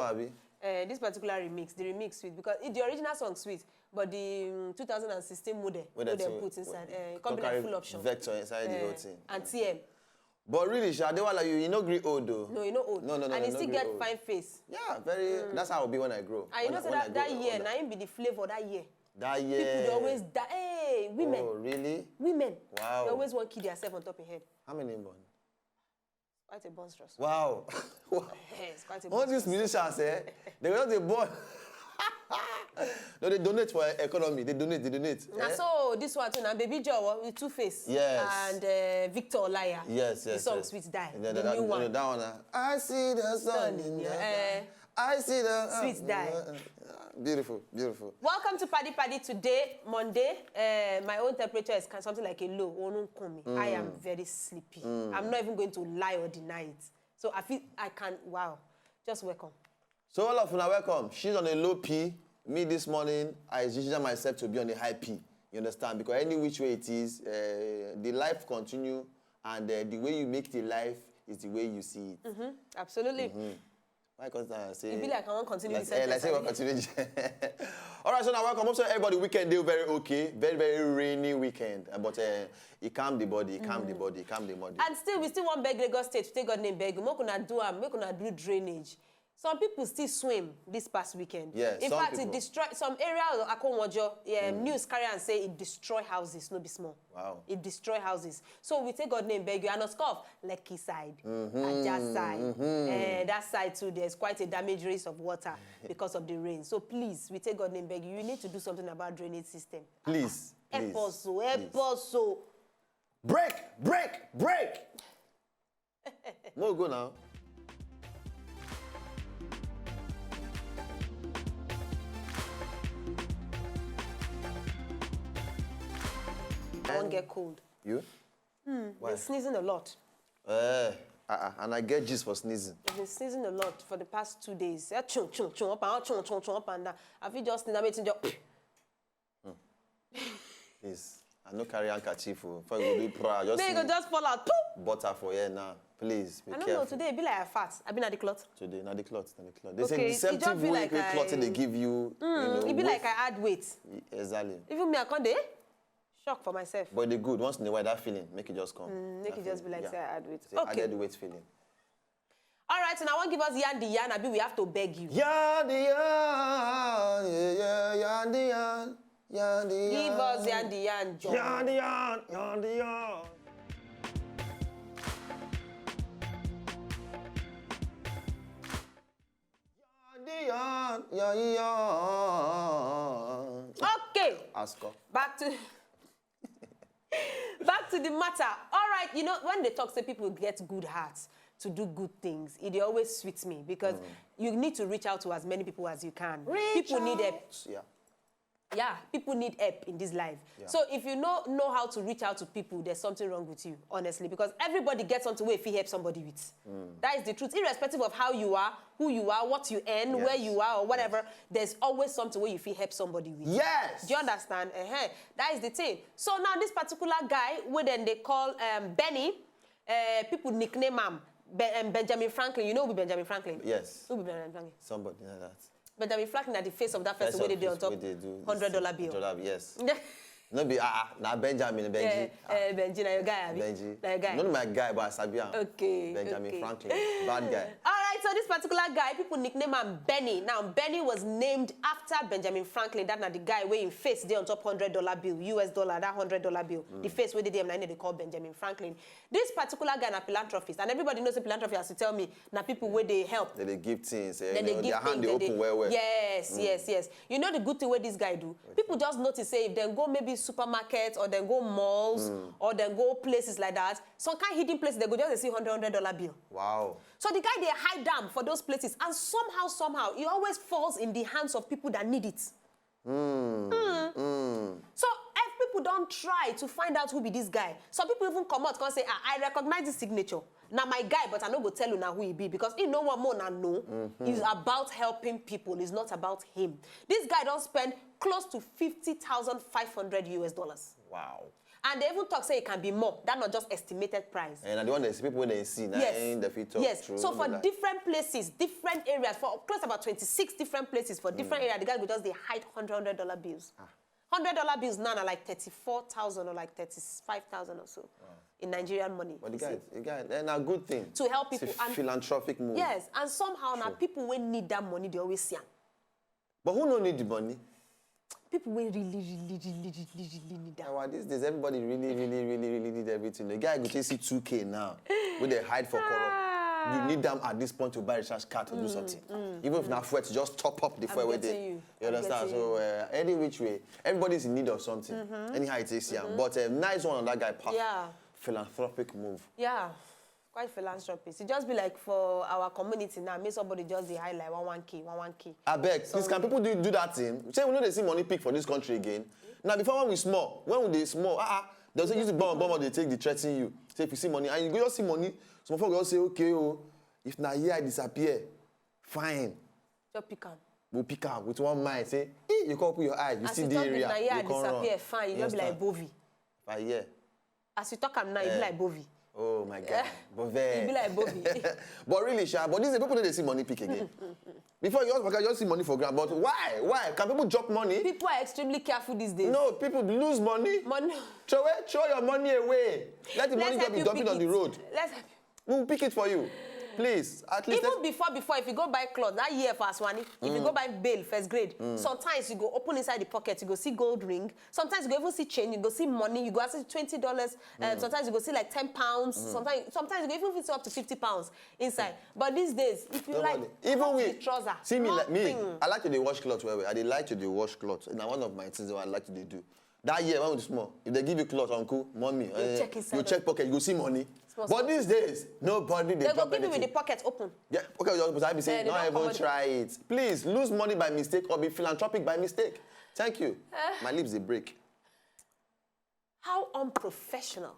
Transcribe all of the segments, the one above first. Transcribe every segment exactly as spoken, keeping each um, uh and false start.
Abi? Uh, this particular remix, the remix sweet because it, the original song sweet, but the um, two thousand sixteen model wey dem put inside, uh, come be like full option. Vector inside the whole thing. And T M. But really, Sha, Adewale, you, you no gree old though. No, you no old. No, no, no. And you you no still gree get old. Fine face. Yeah, very. That's how I'll be when I grow. And you When know I- say when that, I grow that year, older. Na him be the flavor that year. That year. People dey always die. Hey, women. Oh, really? Women. Wow. They always wan kill themselves on top of head. How many born? Quite a monstrous. Wow. Yes, quite a All these monstrous. Musicians, eh? They were not the born. No, they donate for economy. They donate. They donate. Na eh? So this one too, na Baby Joe with Two Face. Yes. And uh, Victor Olaiya. Yes, yes. The song yes. Sweet Die. And then The that- new you one. know that one. Uh, I see the sun in In your your eye. eye. I see the Sweet die. Beautiful, beautiful. Welcome to Paddy Paddy today, Monday. Uh, my own temperature is kind something like a low. Orun kun mi. I am very sleepy. I'm not even going to lie or deny it. So I feel I can. Wow. Just welcome. So all of you are welcome. She's on a low P. Me this morning, I ginger myself to be on a high P. You understand? Because any which way it is, uh, the life continue, and uh, the way you make the life is the way you see it. Absolutely. Why? Because I say E be like I wan continue like, the eh, like sentence, say we abi? Continue. All right, so now welcome. Hope so everybody weekend dey very okay. Very very rainy weekend, uh, but uh, it calm the body, it calm the body, it calm the body. And still, we still wan beg Lagos State to take God name beg. Make una do am, make una do drainage. Some people still swim this past weekend. Yeah, In some fact, people. It destroy some areas of Akonwojo. Yeah, news carry am say it destroy houses, no be small. Wow. It destroy houses. So we take God name beg you. And of course, Lekki side, Ajah side, eh, that side too, there's quite a damage risk of water because of the rain. So please, we take God name beg you. You need to do something about drainage system. Please, Help please, us, oh, help please. Us, oh. Break, break, break. More go now. I won't get cold. You? Been sneezing a lot. Uh, uh, uh, and I get gist for sneezing. I've been sneezing a lot for the past two days. Yeah, chun, chun, chun, up and chun, chun, chun, up and down. I feel just sneeze, everything just. Please, I no carry handkerchief o. Before you go do prayer, just Then you go see just fall out. Poof! Butter for here now. Please be I don't careful. Know. Today, it be like I fat. I been at the cloth. Today, na the cloth, na the cloth. They say Okay, the same it just thing be wey like wey I- cloth they give you. you know, Mm, it be with- like I add weight. Exactly. Even me, I can't dey shock for myself. But the good once in a while that feeling make it just come. Mm, make That it just be feeling, like yeah. say I add weight. It's a Okay. Added weight feeling. All right, so now I want give us yan the yan. Abi we have to beg you. Yan the yan, yeah, yeah, yan the yan, yan the yan. Give us yan the yan, John. Yan the yan, yan the yan. Yan the yan, yan the yan. Okay. Ask her. Back to back to the matter. All right, you know when they talk, say people get good hearts to do good things. It dey always sweet me because you need to reach out to as many people as you can. People need help. Yeah. Yeah, people need help in this life. Yeah. So if you know know how to reach out to people, there's something wrong with you, honestly, because everybody gets something where if you help somebody with. That is the truth, irrespective of how you are, who you are, what you earn, Yes. Where you are, or whatever. There's always something where you feel help somebody with. Yes. Do you understand? Uh-huh. That is the thing. So now this particular guy, where then they call um, Benny, uh, people nickname him Be- um, Benjamin Franklin. You know who be Benjamin Franklin? Yes. Who be Benjamin Franklin? Somebody like that. Benjamin Franklin na the face of that person Person wey dey dey on face top wey dey do hundred dollar bill. Hundred dollar bill, yes. No be ah ah, na Benjamin Benji. Eh, eh, Benji, na your guy, abi? Benji. Na your guy. Not my guy, but I sabi am. Okay, Benjamin okay. Franklin, bad guy. All right, so this particular guy, people nickname him Benny. Now, Benny was named after Benjamin Franklin. That na the guy wey him face dey on top hundred dollar bill, U S dollar, that hundred dollar bill. The face wey dey there, na him they call Benjamin Franklin. This particular guy na philanthropist, and everybody knows say philanthropist, as you tell me, na people wey dey help. They dey give things. Eh, Then you they know, give their hand things, they then open well well. Yes, yes, yes. You know the good thing wey this guy do. People just notice say if they go maybe supermarket or then go malls or then go places like that, some kind hidden places they go just dey see hundred hundred dollar bill. Wow. So the guy dey hide am for those places, and somehow somehow he always falls in the hands of people that need it. So if people don't try to find out who be this guy, some people even come out and say, ah, I recognize this signature. Now my guy, but I no go tell you now who he be because he no one more now know. It's about helping people. It's not about him. This guy don't spend close to fifty thousand five hundred U S dollars. Wow. And they even talk say it can be more. That's not just estimated price. And the one that people when they see, na Yes. im dem fit talk Yes. true, So no for be like- different places, different areas, for close about twenty-six different places, for different areas, the guy go just dey hide hundred dollar bills. Hundred dollar bills now are like thirty-four thousand or like thirty-five thousand or so in Nigerian money. But the you see. guy, the guy, and a good thing. To help It's a people and philanthropic move. Yes, and somehow now people wey need that money, they always see am. But who no need the money? People wey really, really, really, really, really need that. Now, these days, everybody really, really, really, really need everything. The guy go take see two K now, wey dey hide for corrupt. You need them at this point to buy recharge card to do something. Even if na fuel, to just top up the fuel wey getting dey. You. You I'm understand? getting So you. Uh, any which way, everybody's in need of something. Anyhow it is, yeah. But um, nice one on that guy part. Yeah. Philanthropic move. Yeah. Quite philanthropy. It just be like for our community now, make somebody just dey hide like one one K, one one K. Abeg, please, can people do, do that thing? Say we no dey see money pick for this country again. Now, before when we small, when we dey small, ah, ah, dem say use bomb, bomb, they take the threaten you. Say if you see money, and you go just see money, some of us go just say, okay, oh, if na here I disappear, fine, Just pick am. we'll pick am with one mind. Say, eh, you come open your eye, you As see you the talk area, this, na here I you come run. disappear, fine. You just be like Understand? Bovi. If I hear, As you talk am now, you be Eh. like Bovi. Oh my God, You be Bove. like Bovi. But really, sha, but these people no dey see money pick again. Before you just, you just see money for ground. But why? Why? Can people drop money? People are extremely careful these days. No, people lose money. Money. Throw away, throw your money away. Let the money Let's just help be you dumping pick on the it. Road. Let's help We'll pick it for you. Please, at least. Even before, before, if you go buy clothes that year for Aswani, if you go buy bail first grade, sometimes you go open inside the pocket, you go see gold ring. Sometimes you go even see change, you go see money, you go see twenty dollars. Um, sometimes you go see like ten pounds. Sometimes, sometimes you go even see up to fifty pounds inside. But these days, if you Nobody. Like, Even cut we the trouser, see me like me. Nothing. I like to dey wash clothes well, well. I dey like to dey wash clothes. Now one of my things wey I like to dey do. That year when we small, if they give you clothes, uncle, mommy, eh, check inside you of- check pocket, you see money. Small, But small. these days, nobody dey They go drop give you with the anything. Pocket open. Yeah, okay, you just be saying, Eh, they don't don't even come out. Try it. Please, lose money by mistake or be philanthropic by mistake. Thank you. Eh. My lips dey break. How unprofessional.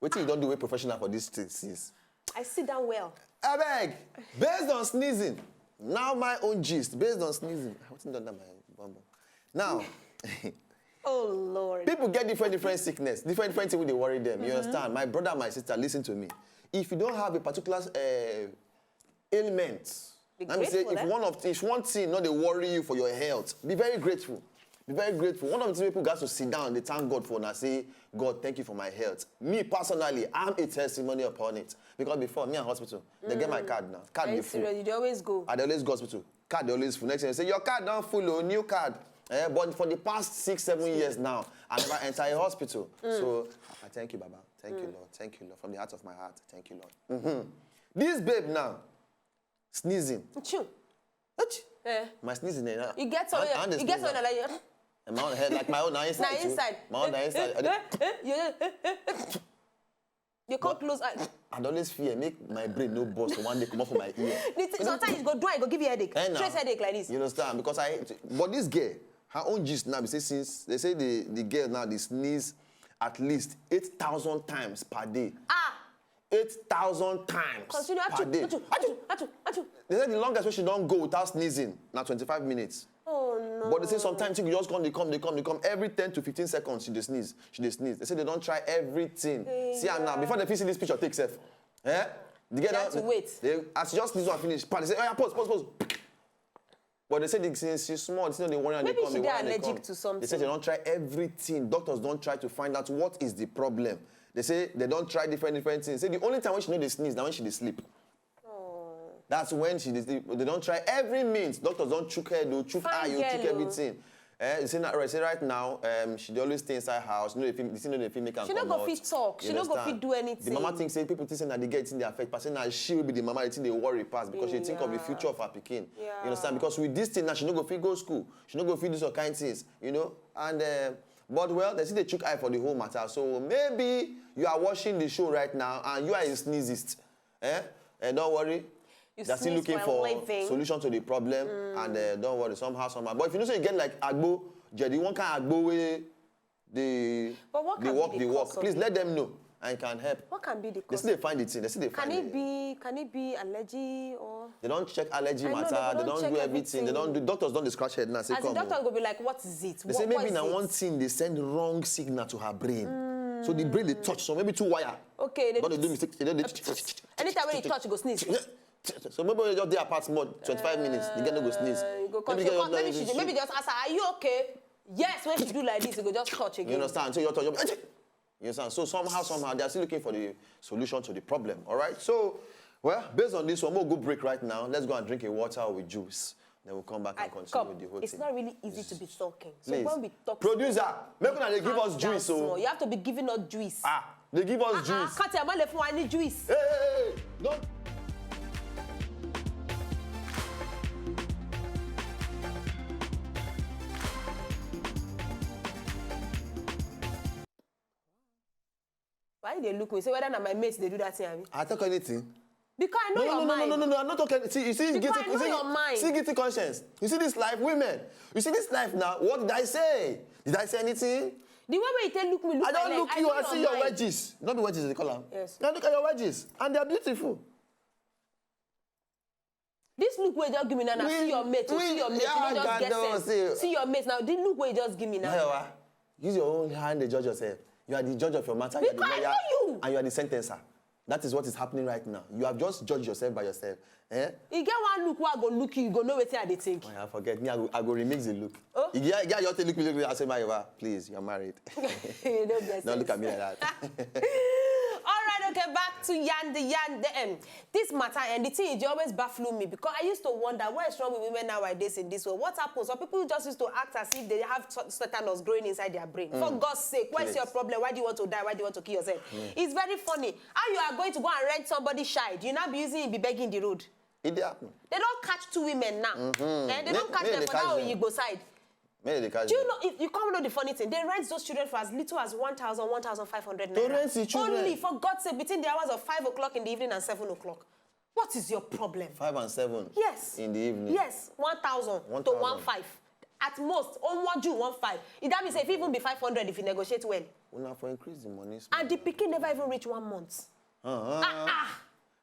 Wetin you don do wey professional for this thing since? I sit down well. Abeg, based on sneezing, now my own gist, based on sneezing. Wetin don do my bum bum? Now, Oh, Lord. people get different different sickness, different different thing wey dey worry them. You understand? My brother, my sister, listen to me. If you don't have a particular uh, ailment, Be let me say, grateful, if eh? one of if one thing no dey worry you for your health, be very grateful. Be very grateful. One of the things people got to sit down, they thank God for, and say, God, thank you for my health. Me personally, I'm a testimony upon it. Because before, me and hospital, they get my card now. Card Are dey you full. Serious? You dey always go. I dey always go hospital. Card dey always full. Next thing, they say, your card don full, oh, new card. Eh, but for the past six, seven years now, I never enter a hospital. So I thank you, Baba. Thank you, Lord. Thank you, Lord. From the heart of my heart, thank you, Lord. Mhm. This babe now, sneezing. Achoo. Achoo. Eh. My sneezing, eh, now. You get some, I- I dey you get sneeze some now. Like, And my own head, like my own, na inside. Na Too. Inside. My own, na inside. I dey- Eh, eh, eh, eh, eh. You come close eye. I dey always fear make my brain no burst one day come off for my ear. The thing, sometimes you go do, I go give you headache. Eh, now. Trace headache like this. You understand? Because I, but this girl, her own gist now be say since they say the the girl now dey sneeze at least eight thousand times per day. Ah, Eight thousand times continue. per Achoo, day. achoo, achoo, achoo, achoo. They say the longest way she don go without sneezing na twenty-five minutes. Oh no. But they say sometimes she go just come, they come, they come, they come. Every ten to fifteen seconds, she dey sneeze. She dey sneeze. They say they don try everything. See am now. Before they fit see this picture, take sef. Eh? The girl You have to wait. They, as she just sneeze one finish, pa, they say, oh yeah, pause, pause, pause. But they say the, since she's small, they say they worry and Maybe they come, she they dey worry and they allergic come. To something. They say they don try everything. Doctors don try to find out what is the problem. They say they don try different different things. Say the only time when she no dey sneeze na when she dey sleep. That's when she dey sleep. They don try every means. Doctors don chook head, o, chook Fine eye, o, girl, chook o. Everything. Eh, they say na, they say right now, um, she dey always stay inside house. She no dey fit, she no dey fit make am She no go comot. Fit talk. You She no go understand? Fit do anything. The mama think say people think say na the girl thing dey affect pass. Say na she will be the mama, the thing dey worry pass because she think of the Yeah. Future of her pikin. Yeah. You understand? Because with this thing now, she no go fit go school. She no go fit do some kind things. You know? And uh, but well, they still dey chook eye for the whole matter. So maybe you are watching the show right now and you are a sneezist. Eh? And don't worry. You They're still sneeze looking for for a living. Solution to the problem, and uh, don't worry, somehow, somehow. But if you know say you get like agbo, Jerry, one kind agbo way they But what they can work, be they the work. Cause of Please it? Let them know. and it can help. What can be the They cause? Still dey find the thing. They still dey Can find it it. Be? Can it be allergy or? They don't check allergy I know, matter. they They don't don't check do everything. They don't do. Everything. Doctors don't dey scratch head now. Say As the come. Doctor Oh. Go be like, what is it? They say maybe na one thing they send wrong signal to her brain. So the brain they touch. So maybe two wire. Okay. They Don't they do mistake? They don't. Anytime when you touch, you go sneeze. So maybe you just dey apart more twenty-five minutes. The girl no go sneeze. Uh, you go Maybe come. girl So no maybe even she, see. Maybe just ask her, are you okay? Yes. When she do like this, you go just touch again. You understand? So you touch. You understand? So somehow, somehow, they are still looking for the solution to the problem. All right. So, well, based on this one, we'll go break right now. Let's go and drink a water with juice. Then we'll come back and I, continue come. With the whole It's thing. Not really easy to be talking. So Please. When we talk, Producer, make una dey give calm us down juice. So small. You have to be giving us juice. Ah, they give us juice. Kati, I'm not left one juice. Hey, hey, hey, hey. Don't. Why you dey look me? Say whether na my mates dey do that thing, abi? I talk anything. Because I know No, your no, no, mind. No, no, no, no. I'm not talking. See, you see, Because guilty, I know see, your mind. See, guilty conscience. You see this life, women. You see this life now. What did I say? Did I say anything? The way wey you take look me, look I don't my leg, look I you. know I see your mind. Wedges. Not the wedges they call them. Yes. I look at your wedges, and they're beautiful. This look wey you just give me now, now We- see your mate, oh, we- see your mate, yeah, you no just God get knows, sense. see. See your mate now. The look wey you just give me now. Mayowa, use your own hand to judge yourself. You are the judge of your matter. You are the Because I lawyer, know you. And you are the sentencer. That is what is happening right now. You have just judged yourself by yourself. Eh? You get one look wey I go look you, you go know wetin I dey think. I forget. Me, I go, I go remix the look. Oh. You get, you get your take, look me, look me. I say, Mayowa, please, you're married. You no get Don't look at sense. Me like that. All right, okay, back to yarn the yarn. The, um, this matter and the thing, it dey always baffle me because I used to wonder what is wrong with women nowadays in this world. What happens? Some people just used to act as if they have t- tetanus growing inside their brain. For God's sake, what is Please. Your problem? Why do you want to die? Why do you want to kill yourself? It's very funny. How you are going to go and rent somebody's child? You now be using it, be begging the road. It dey happen. They don't catch two women now. Eh, they Make- don't catch make them they for catch that them. Oyigbo side. Make they catch Do you them. Know? If you come know the funny thing, they rent those children for as little as one thousand, one thousand five hundred To naira. Rent the children. Only, for God's sake, between the hours of five o'clock in the evening and seven o'clock. What is your problem? Five and seven. Yes. In the evening. Yes, one thousand to One thousand. One five. At most, on one June, one five. If that means if even be five hundred, if you negotiate well. Una for increase the money. Small. And the pikin never even reach one month. Uh-huh.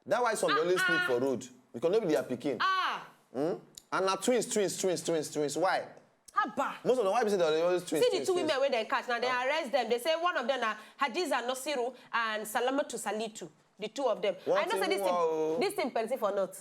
That's why some dey always sleep for road because no be their pikin. Ah, And na twins, twins, twins, twins, twins. Why? Abba. Most of them, why be say they always twins? See the twins, two twins? Women wey dem catch now, they arrest them. They say one of them na Hadiza Nasiru and Salamatu Salitu, the two of them. One I know say thing this wow, oh. Thing, this thing plenty for not.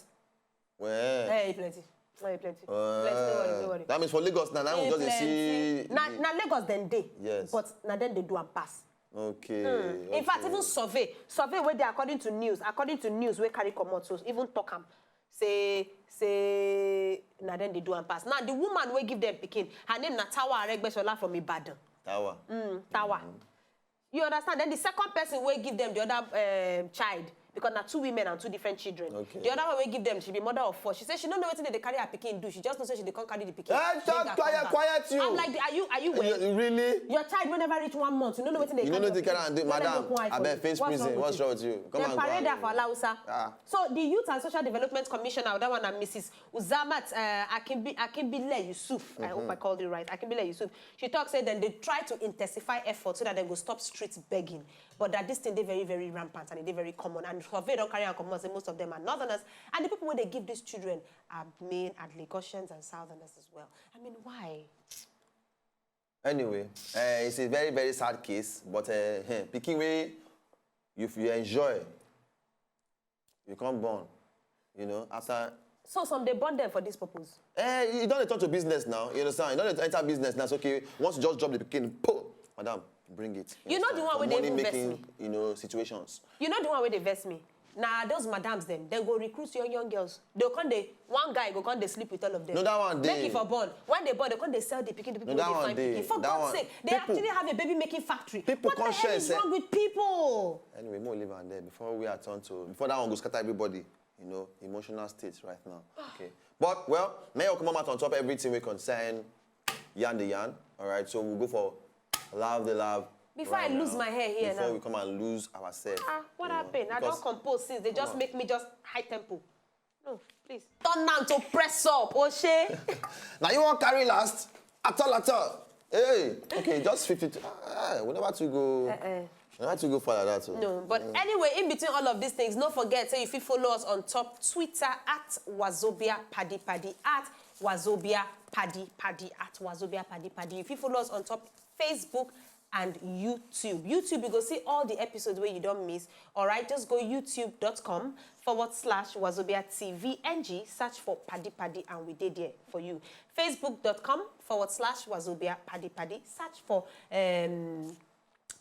Well, Hey, plenty. Hey, plenty. uh, Plenty, no worry, no worry. That means for Lagos now, now we Hey, just dey plenty. See. Na, na Lagos dem dey. Yes. But na dem dey do am pass. Okay. Hmm. In fact, Okay. Even survey, survey wey dey according to news, according to news wey carry comot, so even talk am. Say say na dem dey do am pass. Now the woman wey give them pikin, her name na Tawa Aregbesola from Ibadan. Tower. Mm, Tawa. You understand? Then the second person wey give them the other um, child, because na two women and two different children. Okay. The other one wey give them, she be mother of four. She say she no know wetin dey carry her pikin do. She just know say she dey come carry the pikin. Eh, Bring stop, her quiet, come back. Quiet you. I'm like, are you are you You- well? you really? Your child wey never reach one month, you no know wetin dey You no carry know the your carry and do, pikin. Let them madam. open eye for Abeg, you. face What's prison. wrong What's with wrong with you? Come Dem and parade go her for and- Alausa. Ah. So the Youth and Social Development Commissioner, that one na Missus Uzamat uh, Akimbi, Akimbile Yusuf. I hope I called it right. Akimbile Yusuf. She talks say then they try to intensify efforts so that they go stop street begging. But that this thing dey very, very rampant and it dey very common. And survey don carry am comot say most of them are northerners. And the people wey dey give these children are main and Lagosians and southerners as well. I mean, why? Anyway, uh, it's a very, very sad case, but uh, eh, pikin wey you, you enjoy, you come born, you know, after. So some dey born them for this purpose. Eh, you don dey turn to business now, you understand? You don dey enter business now. So, okay, once you just drop the pikin, po, madam, bring it. You know the understand? One For wey dey money even vex making, me. You know, situations. You know the one wey dey vex me? Na those madams dem, dem go recruit young young girls. They come dey, one guy go come dey sleep with all of them. No, that one Make dey. It for born. When they born, they come dey sell the pikin to people No, wey that dey one find dey. pikin. For That God's one. Sake, they People- actually have a baby making factory. people What the hell conscience, is eh? Wrong with people? Anyway, more leave am there before we are turned to before that one go scatter everybody. You know, emotional state right now. Okay, but well, may you come out on top everything we concern yarn the yarn. All right, so we'll go for love the love. Before I lose my hair here before now. We come and lose ourselves. Ah, what you know, happened? I because- don't compose since. They just on. Make me just high tempo. No, please. Turn down to press up, Oshe. Now you won't carry last at all, at all. Hey, okay, just fifty-two. Ah, we never to go. Uh-uh. We never to go far like that. Oh. No, but anyway, in between all of these things, don't forget, say if you follow us on top Twitter at Wazobia Paddy Paddy, at Wazobia Paddy Paddy, at Wazobia Paddy Paddy. If you follow us on top Facebook and YouTube. YouTube, you go see all the episodes where you don't miss. All right, just go youtube.com forward slash Wazobia T V N G, search for Paddy Paddy, and we did there for you. Facebook.com forward slash Wazobia Paddy Paddy, search for um,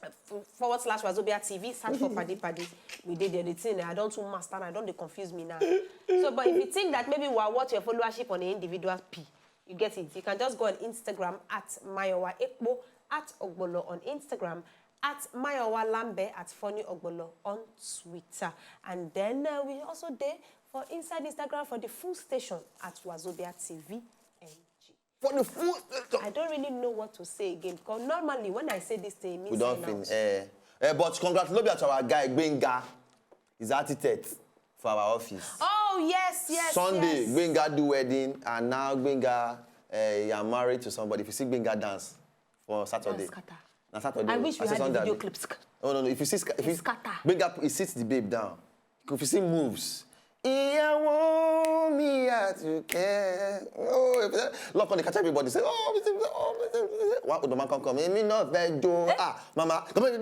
f- forward slash Wazobia T V, search for Paddy Paddy. We did there. The thing, I don't too master, I don't they confuse me now. So, but if you think that maybe we'll watch your followership on an individual P, you get it. You can just go on Instagram at Mayowa Ekpo, at Ogbolo on Instagram, at Mayowa Lambe, at Funny Ogbolo on Twitter. And then uh, we also there for inside Instagram for the full station at Wazobia T V N G. For the full station. I don't really know what to say again because normally when I say this thing, it means We don't sign fin. out. Eh, eh, but congratulations to our guy Gbenga. He's architect for our office. Oh yes, yes. Sunday, Yes. Gbenga do wedding, and now Gbenga, uh, you are married to somebody. If you see Gbenga dance for Saturday, Scatter. Na Saturday. I wish we say had the Sunday, video abi? Clips. Oh no, no. If you see, Sca- if you, Scatter. Gbenga, he sits the babe down. If you see moves, ìyàwó mi àtúkẹ́. Oh, if that, look on the catch everybody say, oh, mi ti- oh, mi ti- why would the man come come? Èmi náà fẹ́ jó. Ah, mama, come here.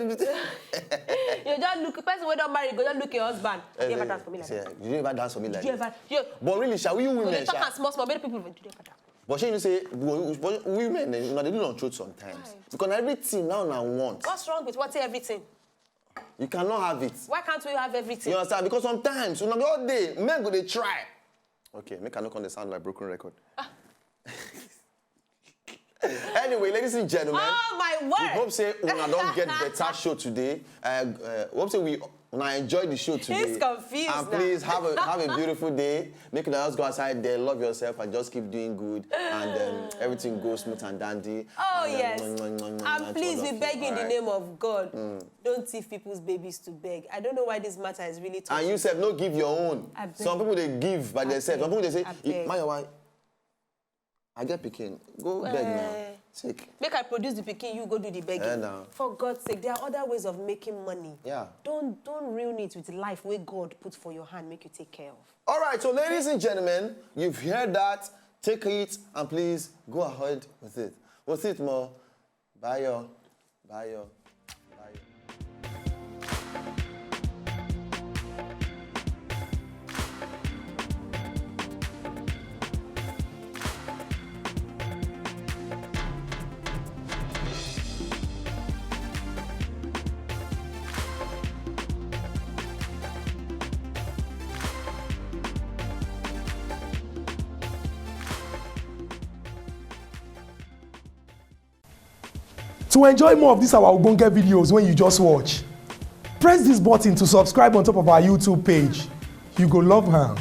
You just look, person wey don marry, go just look your husband. Have you ever dance for me like Yeah, that? Did you ever dance for me like Did you that? Ever? You, But really, shall we you women? dey talk Sha? Am small small, make people did you ever dance? But shey you know say wo- wo- women, eh, una dey do on truth sometimes. Why? Because na everything now na want. What's wrong with wanting everything? You cannot have it. Why can't we have everything? You understand? Because sometimes una go dey, men go dey try. Okay, make I no come dey sound like broken record. Anyway, ladies and gentlemen, Oh my we word! Hope say una don get better show today. Uh, uh, hope say we una enjoy the show today. He's confused And now. Please have a have a beautiful day. Make una just go outside there, love yourself, and just keep doing good, and um, everything goes smooth and dandy. Oh And, um, yes. mwah, mwah, mwah, mwah, And mwah, please to all be of you, begging in the alright? Name of God. Don't thief people's babies to beg. I don't know why this matter is really touching. And you sef no give your own. I beg. Some people dey give by themselves. Some people dey say, I beg. "Mayowa, I get pikin. Go beg now. Eh. Take." Make I produce the pikin, you go do the begging. Eh, now. For God's sake, there are other ways of making money. Yeah. Don't don't ruin it with life where God put for your hand, make you take care of. All right, so ladies and gentlemen, you've heard that. Take it and please go ahead with it. With it more. Bye, y'all. Bye, y'all. Bye. To enjoy more of these our ogbonge videos when you just watch, press this button to subscribe on top of our YouTube page. You go love am.